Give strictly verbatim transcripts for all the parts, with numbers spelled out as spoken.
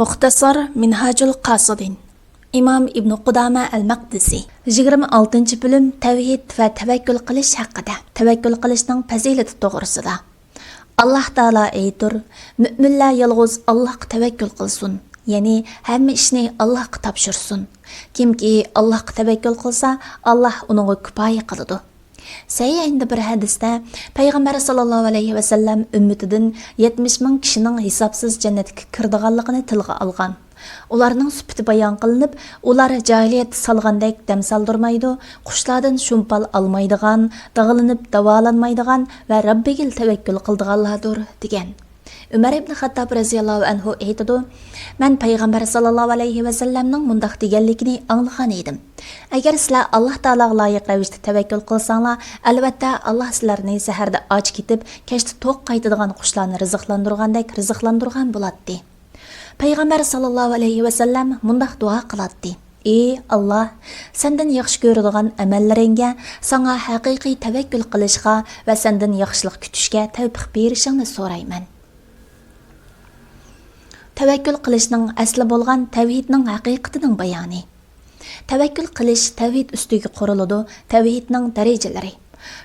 مۇختەسار مىنھاجۇل قاسىدىن، ئىمام ئىبنى قۇدامە ئەل مەقدىسى. يىگىرمە ئالتىنچى بۆلۈم، تەۋھىد ۋە تەۋەككۈل قىلىش ھەققىدە. تەۋەككۈل قىلىشنىڭ پەزىلىتى توغرىسىدا. ئاللاھ تائالا ئېيتۇر: مۆمىنلەر يالغۇز ئاللاھقا تەۋەككۈل قىلسۇن، يەنى ھەممە ئىشنى ئاللاھقا تاپشۇرسۇن. كىمكى ئاللاھقا تەۋەككۈل قىلسا، ئاللاھ ئۇنىڭغا كۇپايە قىلىدۇ. سەھىھەيندە بىر ھەدىستە پەيغەمبەر ساللاللاھۇ ئەلەيھى ۋەسەللەم ئۈممىتىدىن يەتمىش مىڭ كىشىنىڭ ھېسابسىز جەننەتكە كىرىدىغانلىقىنى تىلغا ئالغان. ئۇلارنىڭ سۈپىتى بايان قىلىنىپ، ئۇلار جاھىلىيەتتە سالغاندەك دەم سالدۇرمايدۇ، قۇشلاردىن شۇمپال ئالمايدىغان، داغلىنىپ داۋالانمايدىغان ۋە رەببىگىلا تەۋەككۈل قىلىدىغانلاردۇر، دېگەن. ئۆمەر ئىبن خەتتاب رەزىياللاھۇ ئەنھۇ ئېيتىدۇ: مەن پەيغەمبەر ساللاللاھۇ ئەلەيھى ۋەسەللەمنىڭ مۇنداق دېگەنلىكىنى ئاڭلىغان ئىدىم: ئەگەر سىلەر ئاللاھ تائالاغا لايىق رەۋىشتە تەۋەككۈل قىلساڭلار، ئەلۋەتتە، ئاللاھ سىلەرنى سەھەردە ئاچ كېتىپ، كەچتە توق قايتىدىغان قۇشلارنى رىزىقلاندۇرغاندەك رىزىقلاندۇرغان بولاتتى. پەيغەمبەر ساللاللاھۇ ئەلەيھى ۋەسەللەم مۇنداق دۇئا قىلاتتى: ئى ئاللاھ، سەندىن ياخشى كۆرىدىغان ئەمەللىرىڭگە، ساڭا ھەقىقىي تەۋەككۈل قىلىشقا ۋە سەندىن ياخشىلىق كۈتۈشكە تەۋپىق بېرىشىڭنى سورايمەن. تەۋەككۈل قىلىشنىڭ ئەسلى بولغان تەۋھىدنىڭ ھەقىقىتىنىڭ بايانى. تەۋەككۈل قىلىش تەۋھىد ئۈستىگە قۇرۇلىدۇ، تەۋھىدنىڭ دەرىجىلىرى.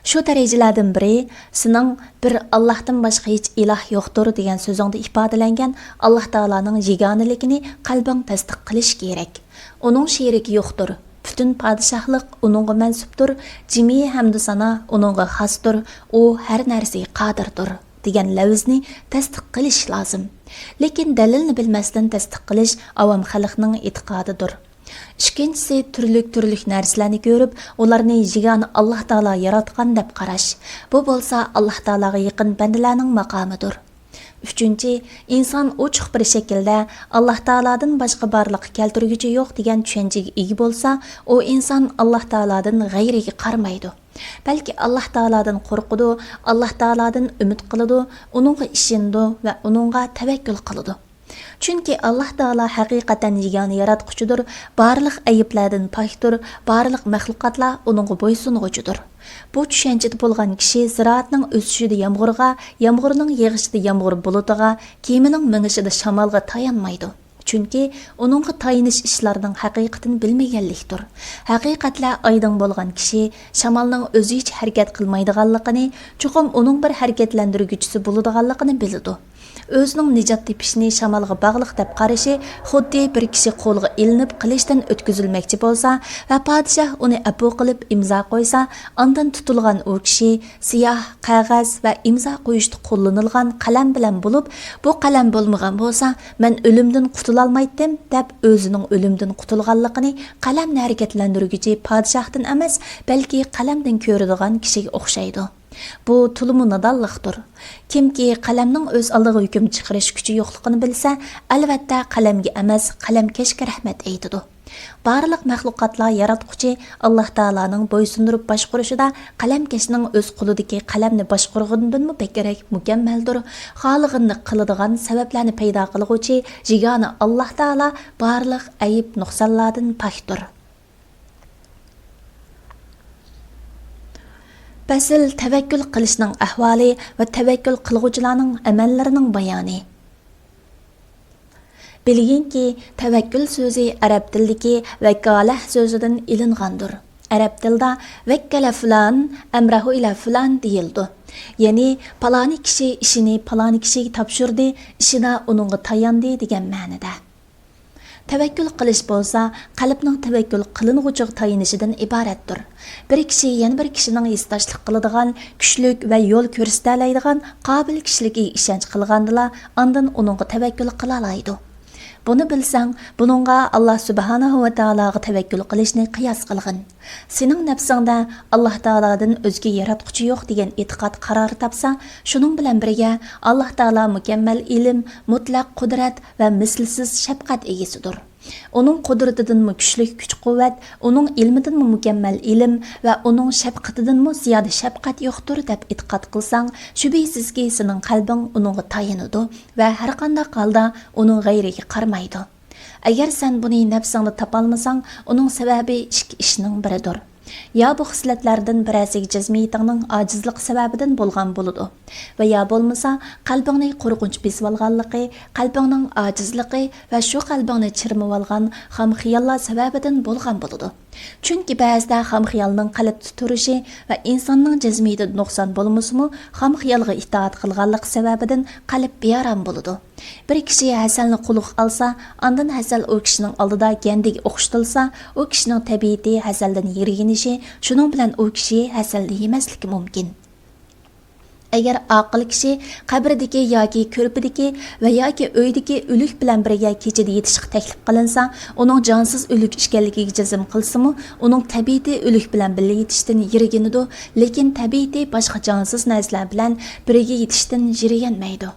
شۇ دەرىجىلەردىن بىرى، سېنىڭ بىر ئاللاھتىن باشقا ھېچ ئىلاھ يوقتۇر دېگەن سۆزۈڭدە ئىپادىلەنگەن ئاللاھ تائالانىڭ يېگانىلىكىنى قەلبىڭ تەستىق قىلىشى كېرەك. ئۇنىڭ شېرىكى يوقتۇر، پۈتۈن پادىشاھلىق ئۇنىڭغا مەنسۇپتۇر، جىمى ھەمدۇ سانا ئۇنىڭغا خاستۇر، ئۇ ھەر نەرسىگە قادىردۇر دېگەن لەۋزنى تەستىق قىلىش لازىم. لېكىن دەلىلنى بىلمەستىن تەستىق قىلىش ئاۋام خەلقنىڭ ئېتىقادىدۇر. ئىككىنچىسى، تۈرلۈك-تۈرلۈك نەرسىلەرنى كۆرۈپ، ئۇلارنى يېگانە ئاللاھ تائالا ياراتقان دەپ قاراش. بۇ بولسا ئاللاھ تائالاغا يېقىن بەندىلەرنىڭ ماقامىدۇر. ئۈچىنچى، ئىنسان ئوچۇق بىر شەكىلدە ئاللاھ تائالادىن باشقا بارلىققا كەلتۈرگۈچى يوق دېگەن چۈشەنچىگە ئىگە بولسا، ئۇ ئىنسان ئاللاھ تائالادىن غەيرىگە قارىمايدۇ. بەلكى ئاللاھ تائالادىن قورقىدۇ، ئاللاھ تائالادىن ئۈمىد قىلىدۇ، ئۇنىڭغا ئىشىنىدۇ ۋە ئۇنىڭغا تەۋەككۈل قىلىدۇ. چۈنكى ئاللاھ تائالا ھەقىقەتەن يېگانە ياراتقۇچىدۇر، بارلىق ئەيىبلەردىن پاكتۇر، بارلىق مەخلۇقاتلار ئۇنىڭغا بويسۇنغۇچىدۇر. بۇ چۈشەنچىدە بولغان كىشى زىرائەتنىڭ ئۆسۈشىدە يامغۇرغا، يامغۇرنىڭ يېغىشىدا يامغۇر بۇلۇتىغا، كېمىنىڭ مېڭىشىدا شامالغا تايانمايدۇ. چۈنكى ئۇنىڭغا تايىنىش ئىشلارنىڭ ھەقىقىتىنى بىلمىگەنلىكتۇر. ھەقىقەتلەر ئايدىڭ بولغان كىشى شامالنىڭ ئۆزى ھېچ ھەرىكەت قىلمايدىغانلىقىنى، چوقۇم ئۇنىڭ بىر ھەرىكەتلەندۈرگۈچىسى بولىدىغانلىقىنى بىلىدۇ. ئۆزىنىڭ نىجات تېپىشىنى شامالغا باغلىق دەپ قارىشى خۇددى بىر كىشى قولغا ئېلىنىپ قىلىچتىن ئۆتكۈزۈلمەكچى بولسا ۋە پادىشاھ ئۇنى ئەپۇ قىلىپ ئىمزا قويسا، ئاندىن تۇتۇلغان ئۇ كىشى سىياھ قەغەز ۋە ئىمزا قويۇشتا قوللىنىلغان قەلەم بىلەن بولۇپ، بۇ قەلەم بولمىغان بولسا، مەن ئۆلۈمدىن قۇتۇلالمايتتىم، دەپ ئۆزىنىڭ ئۆلۈمدىن قۇتۇلغانلىقىنى قەلەمنى ھەرىكەتلەندۈرگۈچى پادىشاھتىن ئەمەس، بەلكى قەلەمدىن كۆرىدىغان كىشىگە ئوخشايدۇ. بۇ تولىمۇ نادانلىقتۇر. كىمكى قەلەمنىڭ ئۆز ئالدىغا ھۆكۈم چىقىرىش كۈچى يوقلۇقىنى بىلسە، ئەلۋەتتە، قەلەمگە ئەمەس، قەلەمكەشكە رەھمەت ئېيتىدۇ. بارلىق مەخلۇقاتلار ياراتقۇچى ئاللاھ تائالانىڭ بويسۇندۇرۇپ باشقۇرۇشىدا قەلەمكەشنىڭ ئۆز قولىدىكى قەلەمنى باشقۇرغىنىدىنمۇ بەكرەك مۇكەممەلدۇر. خالىغىنىنى قىلىدىغان، سەۋەبلەرنى پەيدا قىلغۇچى يېگانە ئاللاھ تائالا بارلىق ئەيىب-نۇقسانلاردىن پاكتۇر. پەسىل، تەۋەككۈل قىلىشنىڭ ئەھۋالى ۋە تەۋەككۈل قىلغۇچىلارنىڭ ئەمەللىرىنىڭ بايانى. بىلگىنكى، تەۋەككۈل سۆزى ئەرەب تىلىدىكى ۋەكالەھ سۆزىدىن ئېلىنغاندۇر. ئەرەب تىلىدا ۋەككەلە فۇلان ئەمرەھۇ ئىلە فۇلان دېيىلىدۇ. يەنى، پالانى كىشى ئىشىنى پالانى كىشىگە تاپشۇردى، ئىشىدا ئۇنىڭغا تاياندى دېگەن مەنىدە. تەۋەككۈل قىلىش بولسا، قەلبنىڭ تەۋەككۈل قىلىنغۇچىغا تايىنىشىدىن ئىبارەتتۇر. بىر كىشى يەنە بىر كىشىنىڭ ھېسداشلىق قىلىدىغان، كۈچلۈك ۋە يول كۆرسىتەلەيدىغان قابىل كىشىلىكىگە ئىشەنچ قىلغاندىلا، ئاندىن ئۇنىڭغا تەۋەككۈل قىلالايدۇ. بۇنى بىلسەڭ، بۇنىڭغا ئاللاھ سۇبھانەھۇ ۋە تائالاغا تەۋەككۈل قىلىشنى قىياس قىلغىن. سېنىڭ نەپسىڭدە ئاللاھ تائالادىن ئۆزگە ياراتقۇچى يوق دېگەن ئېتىقاد قارار تاپسا، شۇنىڭ بىلەن بىرگە، ئاللاھ تائالا مۇكەممەل ئىلىم، مۇتلەق قۇدرەت ۋە مىسلىسىز شەپقەت ئىگىسىدۇر. ئۇنىڭ قۇدرىتىدىنمۇ كۈچلۈك كۈچ-قۇۋۋەت، ئۇنىڭ ئىلمىدىنمۇ مۇكەممەل ئىلىم ۋە ئۇنىڭ شەپقىتىدىنمۇ زىيادە شەپقەت يوقتۇر، دەپ ئېتىقاد قىلساڭ، شۈبھىسىزكى، سېنىڭ قەلبىڭ ئۇنىڭغا تايىنىدۇ ۋە ھەرقانداق ھالدا ئۇنىڭ غەيرىگە قارىمايدۇ. ئەگەر سەن بۇنى نەپسىڭدە تاپالمىساڭ، ئۇنىڭ سەۋەبى ئىككى ئىشنىڭ بىرىدۇر. يا بۇ خىسلەتلەردىن بىرەرسىگە جەزمىيىتىڭنىڭ ئاجىزلىقى سەۋەبىدىن بولغان بولىدۇ. ۋە يا بولمىسا، قەلبىڭنى قورقۇنچ بېسىۋالغانلىقى، قەلبىڭنىڭ ئاجىزلىقى ۋە شۇ قەلبىڭنى چىرمىۋالغان خام خىياللار سەۋەبىدىن بولغان بولىدۇ. چۈنكى بەزىدە خام خىيالنىڭ قەلبتە تۇرۇشى ۋە ئىنساننىڭ جەزمىيىتىدە نۇقسان بولمىسىمۇ، خام خىيالغا ئىتائەت قىلغانلىقى سەۋەبىدىن قەلب بىئارام بولىدۇ. بىر كىشى ھەسەلنى قولىغا ئالسا، ئاندىن ھەسەل ئۇ كىشىنىڭ ئالدىدا گەندىككە ئوخشىتىلسا، ئۇ كىشىنىڭ تەبىئىتى ھەسەلدىن يىرگىنىشى، شۇنىڭ بىلەن ئۇ كىشى ھەسەلنى يېمەسلىكى مۇمكىن. ئەگەر ئاقىل كىشى قەبرىدىكى ياكى كۆرپىدىكى ۋە ياكى ئۆيدىكى ئۆلۈك بىلەن بىرگە كېچىدە يېتىشقا تەكلىپ قىلىنسا، ئۇنىڭ جانسىز ئۆلۈك ئىكەنلىكىگە جەزم قىلسىمۇ، ئۇنىڭ تەبىئىتى ئۆلۈك بىلەن بىللە يېتىشتىن يىرگىنىدۇ، لېكىن تەبىئىتى باشقا جانسىز نەرسىلەر بىلەن بىرگە يېتىشتىن يىرگەنمەيدۇ.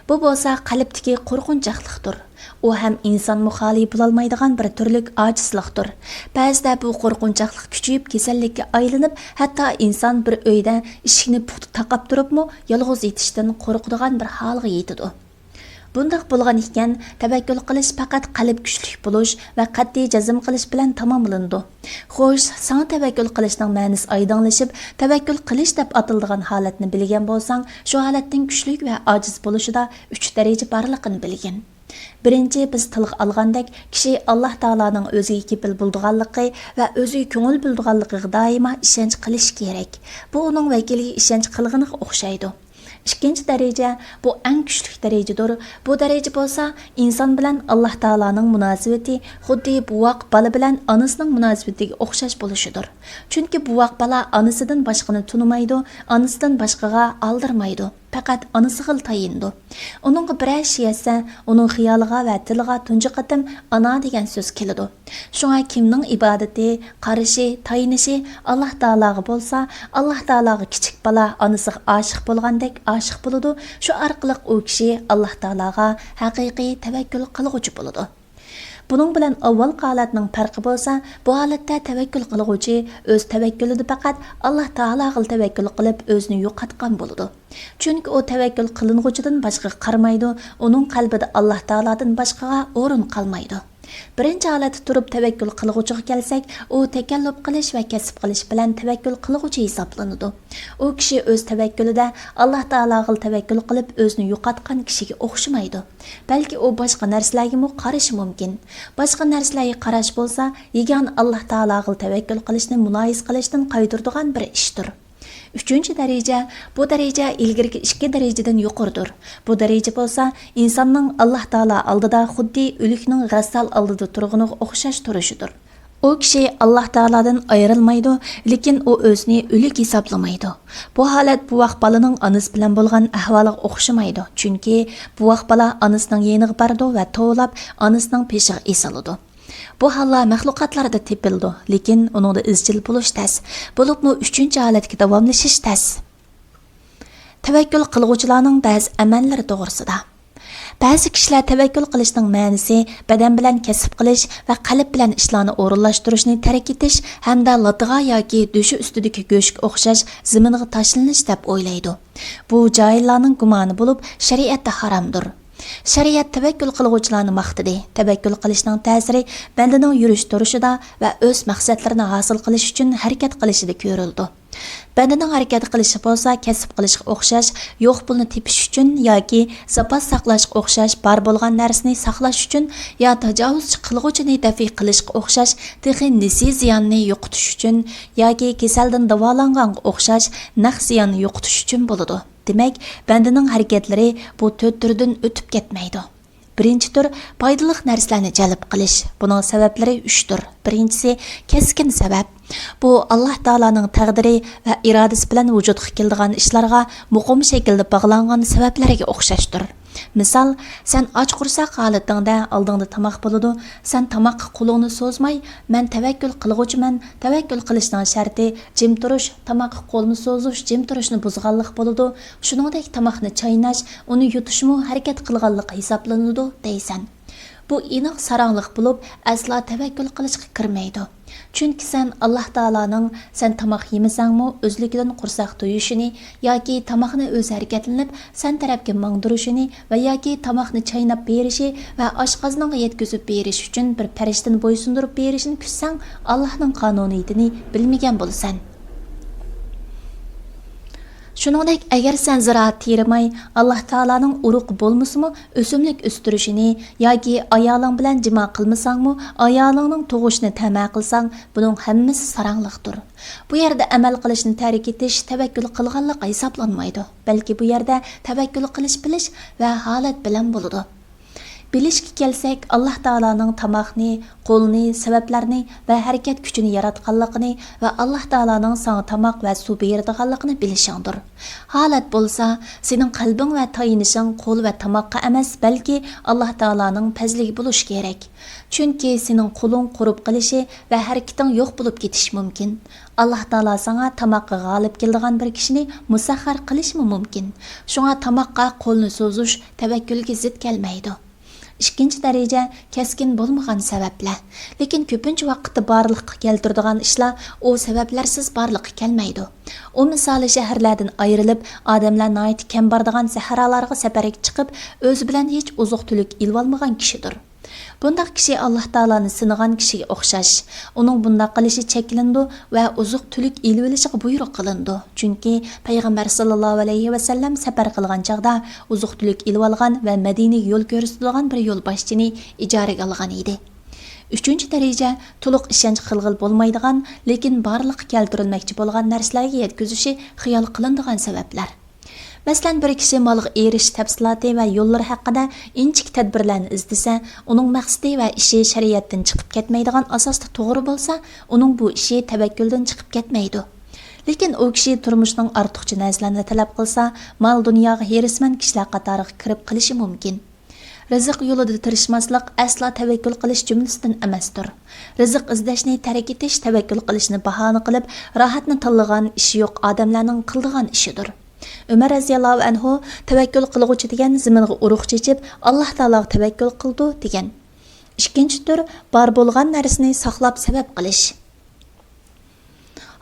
بۇ بولسا قەلبتىكى قورقۇنچاقلىقتۇر. ئۇ ھەم ئىنسانمۇ خالىي بولالمايدىغان بىر تۈرلۈك ئاجىزلىقتۇر. بەزىدە بۇ قورقۇنچاقلىق كۈچىيىپ، كېسەللىككە ئايلىنىپ، ھەتتا ئىنسان بىر ئۆيدە ئىشىكنى پۇختا تاقاپ تۇرۇپمۇ يالغۇز يېتىشتىن قورقىدىغان بىر ھالغا يېتىدۇ. بۇنداق بولغان ئىكەن، تەۋەككۈل قىلىش پەقەت قەلب كۈچلۈك بولۇش ۋە قەتئىي جەزم قىلىش بىلەن تاماملىنىدۇ. خوش، ساڭا تەۋەككۈل قىلىشنىڭ مەنىسى ئايدىڭلىشىپ، تەۋەككۈل قىلىش دەپ ئاتىلىدىغان ھالەتنى بىلگەن بولساڭ، شۇ ھالەتنىڭ كۈچلۈك ۋە ئاجىز بولۇشىدا ئۈچ دەرىجە بارلىقىنى بىلگىن. بىرىنچى، بىز تىلغا ئالغاندەك، كىشى ئاللاھ تائالانىڭ ئۆزىگە كېپىل بولىدىغانلىقى ۋە ئۆزىگە كۆڭۈل بۆلىدىغانلىقىغا دائىما ئىشەنچ قىلىشى كېرەك. بۇ ئۇنىڭ ۋەكىلىگە ئىشەنچ قىلغىنىغا ئوخشايدۇ. ئىككىنچى دەرىجە، بۇ ئەڭ كۈچلۈك دەرىجىدۇر. بۇ دەرىجە بولسا ئىنسان بىلەن ئاللاھ تائالانىڭ مۇناسىۋىتى خۇددى بوۋاق بالا بىلەن ئانىسىنىڭ مۇناسىۋىتىگە ئوخشاش بولۇشىدۇر. چۈنكى بوۋاق بالا ئانىسىدىن باشقىنى تونۇمايدۇ، ئانىسىدىن باشقىغا ئالدىرىمايدۇ. پەقەت ئانىسىغىلا تايىنىدۇ. ئۇنىڭغا بىرەر ئىش يەتسە، ئۇنىڭ خىيالىغا ۋە تىلىغا تۇنجى قېتىم ئانا دېگەن سۆز كېلىدۇ. شۇڭا كىمنىڭ ئىبادىتى، قارىشى، تايىنىشى ئاللاھ تائالاغا بولسا، ئاللاھ تائالاغا كىچىك بالا ئانىسىغا ئاشىق بولغاندەك ئاشىق بولىدۇ. شۇ ئارقىلىق ئۇ كىشى ئاللاھ تائالاغا ھەقىقىي تەۋەككۈل قىلغۇچى بولىدۇ. بۇنىڭ بىلەن ئاۋۋالقى ھالەتنىڭ پەرقى بولسا، بۇ ھالەتتە تەۋەككۈل قىلغۇچى ئۆز تەۋەككۈلىدە پەقەت ئاللاھ تائالاغىلا تەۋەككۈل قىلىپ، ئۆزىنى يوقاتقان بولىدۇ. چۈنكى ئۇ تەۋەككۈل قىلىنغۇچىدىن باشقىغا قارىمايدۇ، ئۇنىڭ قەلبىدە ئاللاھ تائالادىن باشقىغا ئورۇن قالمايدۇ. بىرىنچى ھالەتتە تۇرۇپ تەۋەككۈل قىلغۇچىغا كەلسەك، ئۇ تەكەللۇپ قىلىش ۋە كەسىپ قىلىش بىلەن تەۋەككۈل قىلغۇچى ھېسابلىنىدۇ. ئۇ كىشى ئۆز تەۋەككۈلىدە ئاللاھ تائالاغىلا تەۋەككۈل قىلىپ، ئۆزىنى يوقاتقان كىشىگە ئوخشىمايدۇ. بەلكى ئۇ باشقا نەرسىلەرگىمۇ قارىشى مۇمكىن. باشقا نەرسىلەرگە قاراش بولسا، يېگانە ئاللاھ تائالاغىلا تەۋەككۈل قىلىشنى مۇلاھىزە قىلىشتىن قايتۇرىدىغان بىر ئىشتۇر. ئۈچىنچى دەرىجە، بۇ دەرىجە ئىلگىرىكى ئىككى دەرىجىدىن يۇقىرىدۇر. بۇ دەرىجە بولسا ئىنساننىڭ ئاللاھ تائالا ئالدىدا خۇددى ئۆلۈكنىڭ غەسسال ئالدىدا تۇرغىنىغا ئوخشاش تۇرۇشىدۇر. ئۇ كىشى ئاللاھ تائالادىن ئايرىلمايدۇ، لېكىن ئۇ ئۆزىنى ئۆلۈك ھېسابلىمايدۇ. بۇ ھالەت بوۋاق بالىنىڭ ئانىسى بىلەن بولغان ئەھۋالىغا ئوخشىمايدۇ، چۈنكى بوۋاق بالا ئانىسىنىڭ يېنىغا بارىدۇ ۋە توۋلاپ ئانىسىنىڭ بېشىغا ئېسىلىدۇ. بۇ ھاللار مەخلۇقاتلاردا تېپىلىدۇ، لېكىن ئۇنىڭدا ئىزچىل بولۇش تەس، بولۇپمۇ ئۈچىنچى ھالەتكە داۋاملىشىش تەس. تەۋەككۈل قىلغۇچىلارنىڭ بەزى ئەمەللىرى توغرىسىدا. بەزى كىشىلەر تەۋەككۈل قىلىشنىڭ مەنىسى بەدەن بىلەن كەسىپ قىلىش ۋە قەلب بىلەن ئىشلارنى ئورۇنلاشتۇرۇشنى تەرك ئېتىش ھەمدە لاتىغا ياكى دۆشى ئۈستىدىكى گۆشكە ئوخشاش زېمىنغا تاشلىنىش دەپ ئويلايدۇ. بۇ جاھىللارنىڭ گۇمانى بولۇپ، شەرىئەتتە ھارامدۇر. شەرىئەت تەۋەككۈل قىلغۇچىلارنى ماختىدى. تەۋەككۈل قىلىشنىڭ تەسىرى بەندىنىڭ يۈرۈش تۇرۇشىدا ۋە ئۆز مەقسەتلىرىنى ھاسىل قىلىش ئۈچۈن ھەرىكەت قىلىشىدا كۆرۈلىدۇ. بەندىنىڭ ھەرىكەت قىلىشى بولسا كەسىپ قىلىشقا ئوخشاش، يوق پۇلنى تېپىش ئۈچۈن ياكى زاپاس ساقلاشقا ئوخشاش، بار بولغان نەرسىنى ساقلاش ئۈچۈن يا تاجاۋۇزچى قىلغۇچىنى دەفئى قىلىشقا ئوخشاش، تېخى نېسى زىياننى يوقىتىش ئۈچۈن ياكى كېسەلدىن داۋالانغانغا ئوخشاش نەق زىياننى يوقىتىش ئۈچۈن بولىدۇ. دېمەك، بەندىنىڭ ھەرىكەتلىرى بۇ تۆت تۈردىن ئۆتۈپ كەتمەيدۇ. بىرىنچى تۈر پايدىلىق نەرسىلەرنى جەلپ قىلىش. بۇنىڭ سەۋەبلىرى ئۈچتۇر. بىرىنچىسى، كەسكىن سەۋەب. بۇ ئاللاھ تائالانىڭ تەقدىرى ۋە ئىرادىسى بىلەن ۋۇجۇدقا كېلىدىغان ئىشلارغا مۇقىم شەكىلدە باغلانغان سەۋەبلەرگە ئوخشاشتۇر. مىسال، سەن ئاچ قورساق ھالىتىڭدە ئالدىڭدا تاماق بولىدۇ، سەن تاماققا قولۇڭنى سوزماي، مەن تەۋەككۈل قىلغۇچىمەن، تەۋەككۈل قىلىشنىڭ شەرتى جىم تۇرۇش، تاماققا قولنى سوزۇش جىم تۇرۇشنى بۇزغانلىق بولىدۇ، شۇنىڭدەك تاماقنى چايناش، ئۇنى يۇتۇشمۇ ھەرىكەت قىلغانلىق ھېسابلىنىدۇ دەيسەن. بۇ ئېنىق ساراڭلىق بولۇپ، ئەسلا تەۋەككۈل قىلىشقا كىرمەيدۇ. چۈنكى سەن ئاللاھ تائالانىڭ سەن تاماق يېمىسەڭمۇ ئۆزلۈكىدىن قورساق تويۇشىنى ياكى تاماقنى ئۆزى ھەرىكەتلىنىپ سەن تەرەپكە ماڭدۇرۇشىنى ۋە ياكى تاماقنى چايناپ بېرىشى ۋە ئاشقازىنىڭغا يەتكۈزۈپ بېرىش ئۈچۈن بىر پەرىشتىنى بويسۇندۇرۇپ بېرىشىنى كۈتسەڭ، ئاللاھنىڭ قانۇنىيىتىنى بىلمىگەن بولىسەن. شۇنىڭدەك، ئەگەر سەن زىرائەت تېرىماي، ئاللاھ تائالانىڭ ئۇرۇقى بولمىسىمۇ ئۆسۈملۈك ئۆستۈرۈشىنى ياكى ئايالىڭ بىلەن جىما قىلمىساڭمۇ، ئايالىڭنىڭ تۇغۇشىنى تەمە قىلساڭ، بۇنىڭ ھەممىسى ساراڭلىقتۇر. بۇ يەردە ئەمەل قىلىشنى تەرك ئېتىش تەۋەككۈل قىلغانلىق ھېسابلانمايدۇ، بەلكى بۇ يەردە تەۋەككۈل قىلىش بىلىش ۋە ھالەت بىلەن بولىدۇ. بىلىشكە كەلسەك، ئاللاھ تائالانىڭ تاماقنى، قولنى، سەۋەبلەرنى ۋە ھەرىكەت كۈچىنى ياراتقانلىقىنى ۋە ئاللاھ تائالانىڭ ساڭا تاماق ۋە سۇ بېرىدىغانلىقىنى بىلىشىڭدۇر. ھالەت بولسا، سېنىڭ قەلبىڭ ۋە تايىنىشىڭ قول ۋە تاماققا ئەمەس، بەلكى ئاللاھ تائالانىڭ پەزلىگە بولۇشى كېرەك. چۈنكى سېنىڭ قولۇڭ قۇرۇپ قېلىشى ۋە ھەرىكىتىڭ يوق بولۇپ كېتىشى مۇمكىن. ئاللاھ تائالا ساڭا تاماققا غالىب كېلىدىغان بىر كىشىنى مۇسەخخەر قىلىشىمۇ مۇمكىن. شۇڭا تاماققا قولنى سوزۇش تەۋەككۈلگە زىت كەلمەيدۇ. ئىككىنچى دەرىجە، كەسكىن بولمىغان سەۋەبلەر. لېكىن كۆپىنچە ۋاقىتتا بارلىققا كەلتۈرىدىغان ئىشلار ئۇ سەۋەبلەرسىز بارلىققا كەلمەيدۇ. ئۇ مىسالى شەھەرلەردىن ئايرىلىپ، ئادەملەر ناھايىتى كەم بارىدىغان سەھرالارغا سەپەرگە چىقىپ، ئۆزى بىلەن ھېچ ئوزۇق-تۈلۈك ئېلىۋالمىغان كىشىدۇر. بۇنداق كىشى ئاللاھ تائالانى سىنىغان كىشىگە ئوخشاش. ئۇنىڭ بۇنداق قىلىشى چەكلىنىدۇ ۋە ئوزۇق-تۈلۈك ئېلىۋېلىشىغا بۇيرۇق قىلىنىدۇ. چۈنكى پەيغەمبەر ساللاللاھۇ ئەلەيھى ۋەسەللەم سەپەر قىلغان چاغدا ئوزۇق-تۈلۈك ئېلىۋالغان ۋە مەدىنىگە يول كۆرسىتىدىغان بىر يولباشچىنى ئىجارىگە ئالغان ئىدى. ئۈچىنچى دەرىجە، تولۇق ئىشەنچ قىلغىلى بولمايدىغان، لېكىن بارلىققا كەلتۈرۈلمەكچى بولغان نەرسىلەرگە يەتكۈزۈشى خىيال قىلىنىدىغان سەۋەبلەر. مەسىلەن، بىر كىشى مالغا ئېرىشىش تەپسىلاتى ۋە يوللىرى ھەققىدە ئىنچىكە تەدبىرلەرنى ئىزدىسە، ئۇنىڭ مەقسىتى ۋە ئىشى شەرىئەتتىن چىقىپ كەتمەيدىغان ئاساستا توغرا بولسا، ئۇنىڭ بۇ ئىشى تەۋەككۈلدىن چىقىپ كەتمەيدۇ. لېكىن ئۇ كىشى تۇرمۇشنىڭ ئارتۇقچە نەرسىلەرنى تەلەپ قىلسا، مال-دۇنياغا ھېرىسمەن كىشىلەر قاتارىغا كىرىپ قېلىشى مۇمكىن. رىزىق يولىدا تىرىشماسلىق ئەسلا تەۋەككۈل قىلىش جۈملىسىدىن ئەمەستۇر. رىزىق ئىزدەشنى تەرك ئېتىش تەۋەككۈل قىلىشنى باھانە قىلىپ، راھەتنى تاللىغان ئىشى يوق ئادەملەرنىڭ قىلىدىغان ئىشىدۇر. ئۆمەر رەزىياللاھۇ ئەنھۇ، تەۋەككۈل قىلغۇچى دېگەن زېمىنغا ئۇرۇق چېچىپ، ئاللاھ تائالاغا تەۋەككۈل قىلىدۇ، دېگەن. ئىككىنچى تۈر، بار بولغان نەرسىنى ساقلاپ سەۋەب قىلىش.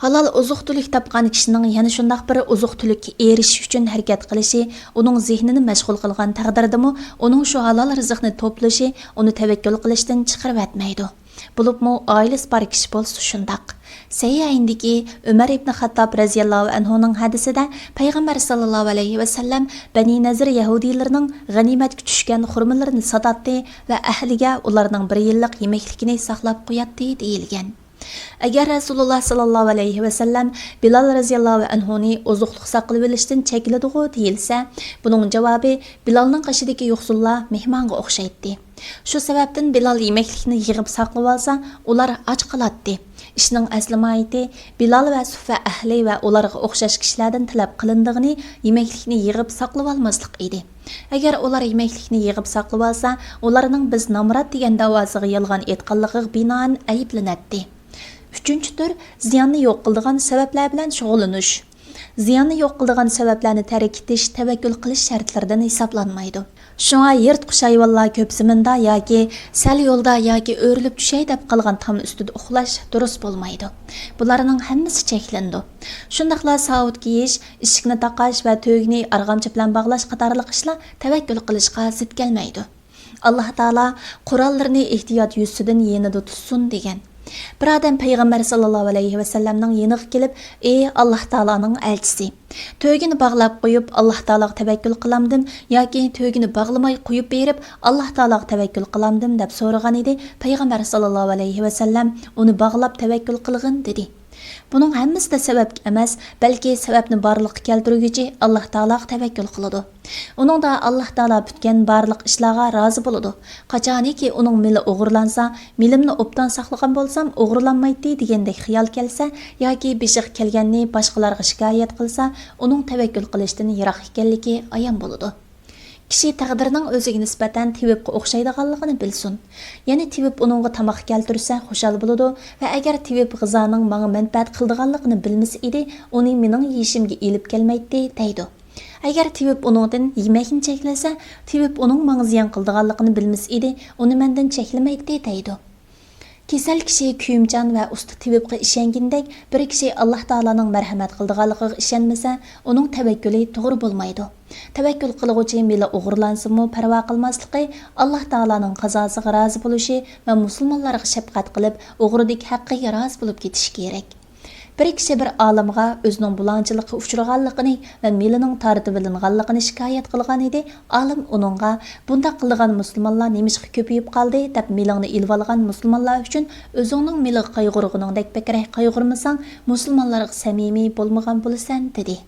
ھالال ئوزۇق-تۈلۈك تاپقان كىشىنىڭ يەنە شۇنداق بىر ئوزۇق-تۈلۈككە ئېرىشىش ئۈچۈن ھەرىكەت قىلىشى، ئۇنىڭ زېھنىنى مەشغۇل قىلغان تەقدىردىمۇ، ئۇنىڭ شۇ ھالال رىزىقنى توپلىشى ئۇنى تەۋەككۈل قىلىشتىن چىقىرىۋەتمەيدۇ. بولۇپمۇ ئائىلىسى بار كىشى بولسا شۇنداق. سەھىھەيندىكى ئۆمەر ئىبنى خەتتاب رەزىياللاھۇ ئەنھۇنىڭ ھەدىسىدە، پەيغەمبەر ساللاللاھۇ ئەلەيھى ۋەسەللەم بەنى نەزىر يەھۇدىيلىرىنىڭ غەنىيمەتكە چۈشكەن خورمىلىرىنى ساتاتتى ۋە ئەھلىگە ئۇلارنىڭ بىر يىللىق يېمەكلىكىنى ساقلاپ قوياتتى، دېيىلگەن. ئەگەر رەسۇلۇللا ساللاللاھۇ ئەلەيھى ۋەسەللەم بىلال رەزىياللاھۇ ئەنھۇنى ئوزۇقلۇق ساقلىۋېلىشتىن چەكلىدىغۇ دېيىلسە، بۇنىڭ جاۋابى بىلالنىڭ قېشىدىكى يوقسۇللار مېھمانغا ئوخشايتتى. شۇ سەۋەبتىن بىلال يېمەكلىكنى يىغىپ ساقلىۋالسا، ئۇلار ئاچ قالاتتى. ئىشنىڭ ئەسلى ماھىيىتى بىلال ۋە سۇففە ئەھلى ۋە ئۇلارغا ئوخشاش كىشىلەردىن تەلەپ قىلىنىدىغىنى يېمەكلىكنى يىغىپ ساقلىۋالماسلىق ئىدى. ئەگەر ئۇلار يېمەكلىكنى يىغىپ ساقلىۋالسا، ئۇلارنىڭ بىز نامرات دېگەن داۋاسىغا يالغان ئېيتقانلىقىغا بىنائەن ئەيىبلىنەتتى. ئۈچىنچى تۈر، زىياننى يوق قىلىدىغان سەۋەبلەر بىلەن شۇغۇللىنىش. زىياننى يوق قىلىدىغان سەۋەبلەرنى تەرك ئېتىش تەۋەككۈل قىلىش شەرتلىرىدىن ھېسابلانمايدۇ. شۇڭا يىرتقۇچ ھايۋانلار كۆپ زېمىندا ياكى سەل يولدا ياكى ئۆرۈلۈپ چۈشەي دەپ قالغان تام ئۈستىدە ئۇخلاش دۇرۇس بولمايدۇ. بۇلارنىڭ ھەممىسى چەكلىنىدۇ. شۇنداقلا ساۋۇت كىيىش، ئىشىكنى تاقاش ۋە تۆگىنى ئارغامچا بىلەن باغلاش قاتارلىق ئىشلار تەۋەككۈل قىلىشقا زىت كەلمەيدۇ. ئاللاھ تائالا قوراللىرىنى ئېھتىيات يۈزىسىدىن يېنىدا تۇتسۇن، دېگەن. بىر ئادەم پەيغەمبەر ساللاللاھۇ ئەلەيھى ۋەسەللەمنىڭ يېنىغا كېلىپ، ئى ئاللاھ تائالانىڭ ئەلچىسى، تۆگىنى باغلاپ قويۇپ، ئاللاھ تائالاغا تەۋەككۈل قىلامدىم ياكى تۆگىنى باغلىماي قويۇپ بېرىپ، ئاللاھ تائالاغا تەۋەككۈل قىلامدىم دەپ سورىغان ئىدى. پەيغەمبەر ساللاللاھۇ ئەلەيھى ۋەسەللەم ئۇنى باغلاپ تەۋەككۈل قىلغىن، دېدى. بۇنىڭ ھەممىسىدە سەۋەبكە ئەمەس، بەلكى سەۋەبنى بارلىققا كەلتۈرگۈچى ئاللاھ تائالاغا تەۋەككۈل قىلىدۇ. ئۇنىڭدا ئاللاھ تائالا پۈتكەن بارلىق ئىشلارغا رازى بولىدۇ. قاچانكى ئۇنىڭ مېلى ئوغرىلانسا، مېلىمنى ئوبدان ساقلىغان بولسام، ئوغرىلانمايتتى دېگەندەك خىيال كەلسە ياكى بېشىغا كەلگەننى باشقىلارغا شىكايەت قىلسا، ئۇنىڭ تەۋەككۈل قىلىشتىن يىراق ئىكەنلىكى ئايان بولىدۇ. كىشى تەقدىرنىڭ ئۆزىگە نىسبەتەن تېۋىپقا ئوخشايدىغانلىقىنى بىلسۇن. يەنى تېۋىپ ئۇنىڭغا تاماق كەلتۈرسە خۇشال بولىدۇ ۋە ئەگەر تېۋىپ غىزانىڭ ماڭا مەنپەئەت قىلىدىغانلىقىنى بىلمىسە ئىدى، ئۇنى مېنىڭ يېيىشىمگە ئېلىپ كەلمەيتتى، دەيدۇ. ئەگەر تېۋىپ ئۇنىڭدىن يېمەكنى چەكلىسە، تېۋىپ ئۇنىڭ ماڭا زىيان قىلىدىغانلىقىنى بىلمىسە ئىدى، ئۇنى مەندىن چەكلىمەيتتى، دەيدۇ. كېسەل كىشى كۆيۈمچان ۋە ئۇستا تېۋىپقا ئىشەنگىنىدەك، بىر كىشى ئاللاھ تائالانىڭ مەرھەمەت قىلىدىغانلىقىغا ئىشەنمىسە، ئۇنىڭ تەۋەككۈلى توغرا بولمايدۇ. تەۋەككۈل قىلغۇچى مېلى ئوغرىلانسىمۇ پەرۋا قىلماسلىقى، ئاللاھ تائالانىڭ قازاسىغا رازى بولۇشى ۋە مۇسۇلمانلارغا شەپقەت قىلىپ، ئوغرىدىكى ھەققىگە رازى بولۇپ كېتىشى كېرەك. بىر كىشى بىر ئالىمغا ئۆزىنىڭ بۇلاڭچىلىققا ئۇچرىغانلىقىنى ۋە مېلىنىڭ تارتىۋېلىنغانلىقىنى شىكايەت قىلغان ئىدى. ئالىم ئۇنىڭغا، «بۇنداق قىلىدىغان مۇسۇلمانلار نېمىشقا كۆپىيىپ قالدى؟» دەپ، مېلىڭنى ئېلىۋالغان مۇسۇلمانلار ئۈچۈن ئۆزۈڭنىڭ مېلىغا قايغۇرغىنىڭدەك بەكرەك قايغۇرمىساڭ، مۇسۇلمانلارغا سەمىمىي بولمىغان بولىسەن، دېدى.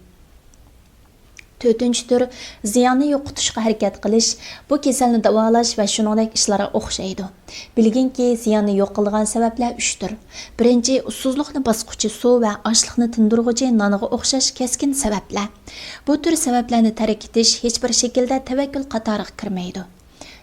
تۆتىنچى تۈر، زىياننى يوقىتىشقا ھەرىكەت قىلىش، بۇ كېسەلنى داۋالاش ۋە شۇنىڭدەك ئىشلارغا ئوخشايدۇ. بىلگىنكى، زىياننى يوق قىلىدىغان سەۋەبلەر ئۈچتۇر. بىرىنچى، ئۇسسۇزلۇقنى باسقۇچى سۇ ۋە ئاچلىقنى تىندۇرغۇچى نانغا ئوخشاش كەسكىن سەۋەبلەر. بۇ تۈر سەۋەبلەرنى تەرك ئېتىش ھېچبىر شەكىلدە تەۋەككۈل قاتارىغا كىرمەيدۇ.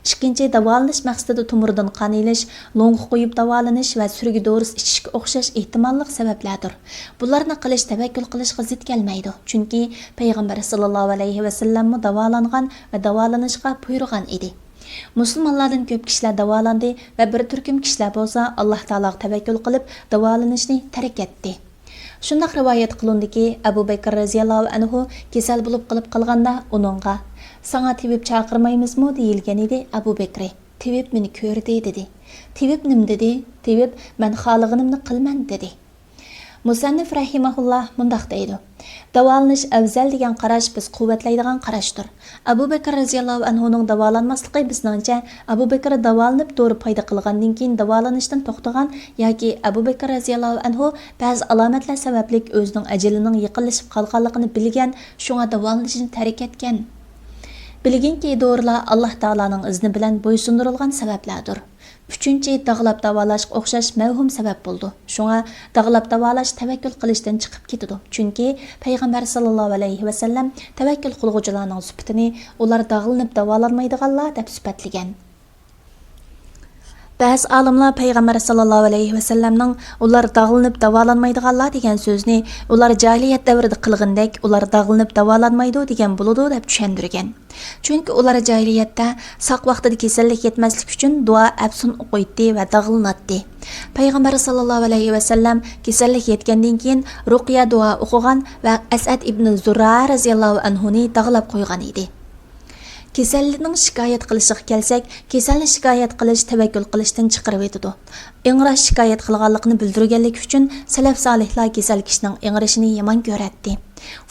ئىككىنچى، داۋالىنىش مەقسىتىدە تومۇردىن قان ئېلىش، لوڭغا قويۇپ داۋالىنىش ۋە سۈرگە دورىسى ئىچىشكە ئوخشاش ئېھتىماللىق سەۋەبلەردۇر. بۇلارنى قىلىش تەۋەككۈل قىلىشقا زىت كەلمەيدۇ، چۈنكى پەيغەمبەر ساللاللاھۇ ئەلەيھى ۋەسەللەممۇ داۋالانغان ۋە داۋالىنىشقا بۇيرۇغان ئىدى. مۇسۇلمانلاردىن كۆپ كىشىلەر داۋالاندى ۋە بىر تۈركۈم كىشىلەر بولسا ئاللاھ تائالاغا تەۋەككۈل قىلىپ داۋالىنىشنى تەرك ئەتتى. شۇنداق رىۋايەت قىلىندىكى، ئەبۇ بەكرى رەزىياللاھۇ ئەنھۇ كېسەل بولۇپ قېلىپ قالغاندا ئۇنىڭغا، «ساڭا تېۋىپ چاقىرمايمىزمۇ؟» دېيىلگەن ئىدى. ئەبۇ بەكرى، «تېۋىپ مېنى كۆردى» دېدى. «تېۋىپ نېمە دېدى؟» «تېۋىپ، مەن خالىغىنىمنى قىلىمەن» دېدى. مۇسەننىف رەھىمەھۇللا مۇنداق دەيدۇ، داۋالىنىش ئەۋزەل دېگەن قاراش بىز قۇۋۋەتلەيدىغان قاراشتۇر. ئەبۇ بەكرى رەزىياللاھۇ ئەنھۇنىڭ داۋالانماسلىقى بىزنىڭچە، ئەبۇ بەكرى داۋالىنىپ دورا پايدا قىلغاندىن كېيىن داۋالىنىشتىن توختىغان ياكى ئەبۇ بەكرى رەزىياللاھۇ ئەنھۇ بەزى ئالامەتلەر سەۋەبلىك ئۆزىنىڭ ئەجىلىنىڭ يېقىنلىشىپ قالغانلىقىنى بىلگەن، شۇڭا داۋالىنىشنى تەرك ئەتكەن. بىلگىنكى، دورىلار ئاللاھ تائالانىڭ ئىزنى بىلەن بويسۇندۇرۇلغان سەۋەبلەردۇر. ئۈچىنچى، داغلاپ داۋالاشقا ئوخشاش مەۋھۇم سەۋەب بولىدۇ. شۇڭا داغلاپ داۋالاش تەۋەككۈل قىلىشتىن چىقىپ كېتىدۇ. چۈنكى پەيغەمبەر ساللاللاھۇ ئەلەيھى ۋەسەللەم تەۋەككۈل قىلغۇچىلارنىڭ سۈپىتىنى ئۇلار داغلىنىپ داۋالانمايدىغانلار دەپ سۈپەتلىگەن. بەزى ئالىملار پەيغەمبەر ساللاللاھۇ ئەلەيھى ۋەسەللەمنىڭ «ئۇلار داغلىنىپ داۋالانمايدىغانلار» دېگەن سۆزىنى «ئۇلار جاھىلىيەت دەۋرىدە قىلغىنىدەك، ئۇلار داغلىنىپ داۋالانمايدۇ» دېگەن بولىدۇ دەپ چۈشەندۈرگەن. چۈنكى ئۇلار جاھىلىيەتتە ساق ۋاقتىدا كېسەللىك يەتمەسلىك ئۈچۈن دۇئا ئەپسۇن ئوقۇيتتى ۋە داغلىناتتى. پەيغەمبەر ساللاللاھۇ ئەلەيھى ۋەسەللەم كېسەللىك يەتكەندىن كېيىن رۇقيە دۇئا ئوقۇغان ۋە ئەسئەد ئىبنى زۇرارە رەزىياللاھۇ ئەنھۇنى داغلاپ قويغان ئىدى. كېسەلنىڭ شىكايەت قىلىشىغا كەلسەك، كېسەلنى شىكايەت قىلىش تەۋەككۈل قىلىشتىن چىقىرىۋېتىدۇ. ئىڭراش شىكايەت قىلغانلىقىنى بىلدۈرگەنلىكى ئۈچۈن سەلەف سالىھلار كېسەل كىشىنىڭ ئىڭرىشىنى يامان كۆرەتتى.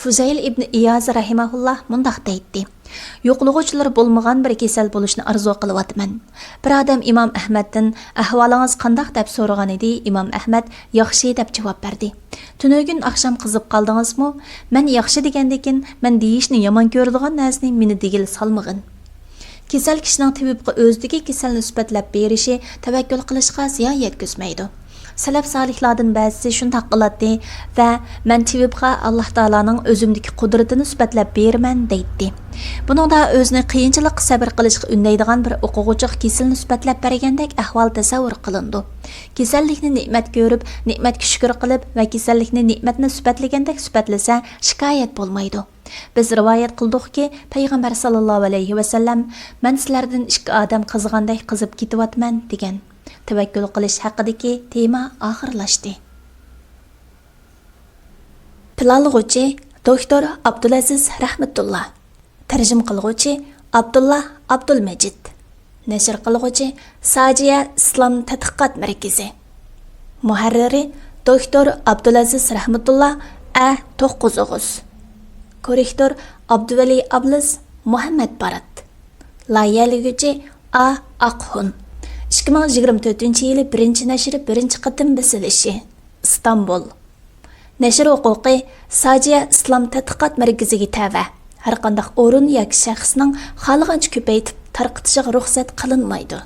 فۇزەيل ئىبنى ئىياز رەھىمەھۇللا مۇنداق دەيتتى، يوقلىغۇچىلىرى بولمىغان بىر كېسەل بولۇشنى ئارزۇ قىلىۋاتىمەن. بىر ئادەم ئىمام ئەھمەدتىن، «ئەھۋالىڭىز قانداق؟» دەپ سورىغان ئىدى. ئىمام ئەھمەد، «ياخشى» دەپ جاۋاب بەردى. تۈنۈگۈن ئاخشام قىزىپ قالدىڭىزمۇ؟ مەن ياخشى دېگەندىكىن، مەن دېيىشنى يامان كۆرىدىغان نەرسىنى مېنى دېگىلى سالمىغىن. كېسەل كىشىنىڭ تېۋىپقا ئۆزىدىكى كېسەلنى سۈپەتلەپ بېرىشى تەۋەككۈل قىلىشقا زىيان يەتكۈزمەيدۇ. سەلەف سالىھلاردىن بەزىسى شۇنداق قىلاتتى ۋە، «مەن تېۋىپقا ئاللاھ تائالانىڭ ئۆزۈمدىكى قۇدرىتىنى سۈپەتلەپ بېرىمەن» دەيتتى. بۇنىڭدا ئۆزىنى قىيىنچىلىققا سەۋر قىلىشقا ئۈندەيدىغان بىر ئوقۇغۇچىغا كېسىلنى سۈپەتلەپ بەرگەندەك ئەھۋال تەسەۋۋۇر قىلىنىدۇ. كېسەللىكنى نېمەت كۆرۈپ، نېمەتكە شۈكۈر قىلىپ ۋە كېسەللىكنى نېمەتنى سۈپەتلىگەندەك سۈپەتلىسە، شىكايەت بولمايدۇ. بىز رىۋايەت قىلدۇقكى، پەيغەمبەر ساللاللاھۇ ئەلەيھى ۋەسەللەم، «مەن سىلەردىن ئىككى ئادەم قىزىغاندەك قىزىپ كېتىۋاتىمەن» دېگەن. تەۋەككۈل قىلىش ھەققىدىكى تېما ئاخىرلاشتى. پىلانلىغۇچى، دوكتور ئابدۇلئەزىز رەھمەتۇللا. تەرجىمە قىلغۇچى، ئابدۇللا ئابدۇلمەجىت. نەشر قىلغۇچى، ساجىيە ئىسلام تەتقىقات مەركىزى. مۇھەررىرى، دوكتور ئابدۇلئەزىز رەھمەتۇللا، ئە توققۇز ئوغۇز. كوررېكتور، ئابدۇۋەلى ئابلىز، مۇھەممەد بارات. لايىھەلىگۈچى، ئا ئاقخۇن. ئىككى مىڭ يىگىرمە تۆتىنچى يىلى بىرىنچى نەشرى بىرىنچى قېتىم بېسىلىشى. ئىستانبۇل. نەشر ھوقۇقى ساجىيە ئىسلام تەتقىقات مەركىزىگە تەۋە. ھەرقانداق ئورۇن ياكى شەخسنىڭ خالىغانچە كۆپەيتىپ تارقىتىشىغا رۇخسەت قىلىنمايدۇ.